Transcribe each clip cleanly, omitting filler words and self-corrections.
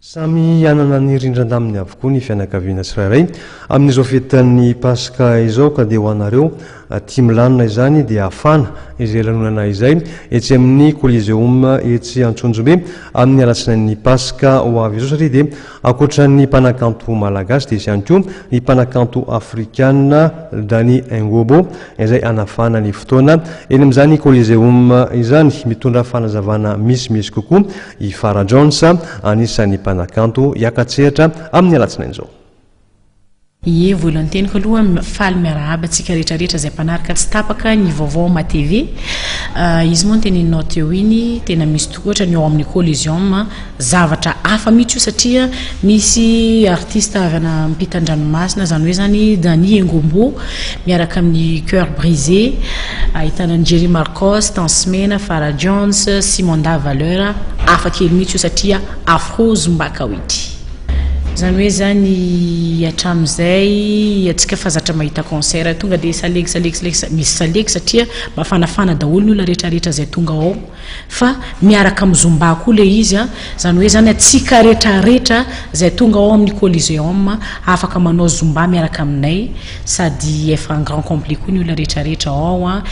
Samy hanana ny rindran-daminy avokoa ny fianakaviana tsirairay amin'izao fetin'ny Paska izao ka dia ho anareo tia milanona izany dia hafana izay lanonana izay etsy amin'ny Coliseum etsy Antsonjombe amin'ny alatsinain'ny Paska ho avy izao satria dia ankoatra ny mpanakanto malagasy dia hisy ihany koa ny mpanakanto afrikana Dany Ngobo izay hanafana ny fotoana eny amin'izany Coliseum izany. Mitondra fanazavana misimisy kokoa I Farah Jones, anisan'ny mpanakanto hiaka-tsehatra amin'ny alatsinainy izao. Ie, voalohany teniko aloha faly miarahaba antsika rehetra rehetra izay mpanaraka tsy tapaka ny vaovao ma TV. Izy moa noteneninao teo iny, tena misy tokoa ohatra ny ao amin'ny Coliseum, zavatra hafa mihitsy io satria misy artiste avy any ampitan-dranomasina, izany hoe izany Dany Engombo miaraka amin'ny Coeur Brisé, ahitana an'i Jerry Marcos, Tence Mena, Farah Jones, Simon Da Valeur, hafa kely mihitsy io satria Afro Zumba Kawitry. Izany hoe izany hatramin'izay antsika fa zatra mahita concert tonga dia salegy salegy salegy, misy salegy satria mafanafana daholo ny olona rehetra rehetra izay tonga ao. Fa miaraka amin'ny zumba koa le izy an, zany hoe zany antsika rehetra rehetra zay tonga ao amin'ny coliseum afaka manao zumba miaraka aminay sady efa en grand complet koa ny olona rehetra rehetra ao an,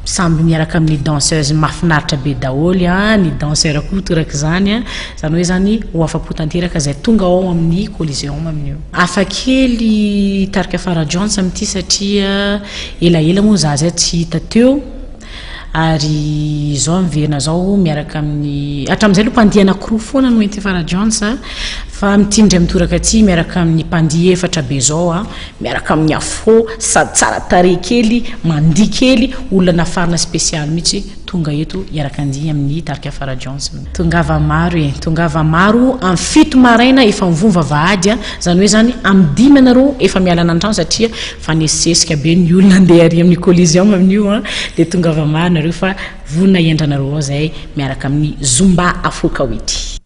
samby miaraka amin'ny danseuse mahafinaritra be daholo an, ny danseur koa torak'izany an, zany hoe zany ho afa-po tanteraka zay tonga ao amin'ny coliseum amin'io. Hafa kely tarika Farah John's amin'ity satria elaela moa za zay tsy hita teo. Ary izao miverina izao miaraka amin'ny, hatramin'izay aloha mpandihy anankiroa foana no entin'i Farah John's fa amin'ity indray mitoraka ity miaraka amin'ny mpandihy efatra be izao a, miaraka amin'ny afro sady tsara tarehy kely, mandihy kely, olona nafarana spécial mihitsy tonga eto hiaraka handihy amin'ny tarika Farah John's. Tongava maro e, tongava maro amin'ny 7 maraina efa mivoha ny vavahady a, izany hoe izany amin'ny 5 ianareo efa miala any an-trano satria Mifanesisesika be ny olona andeha ary amin'ny Coliseum amin'io an, dia tongava maro nareo fa vonona hiandra anareo ao zahay miaraka amin'ny Zumba Afro Kawitry.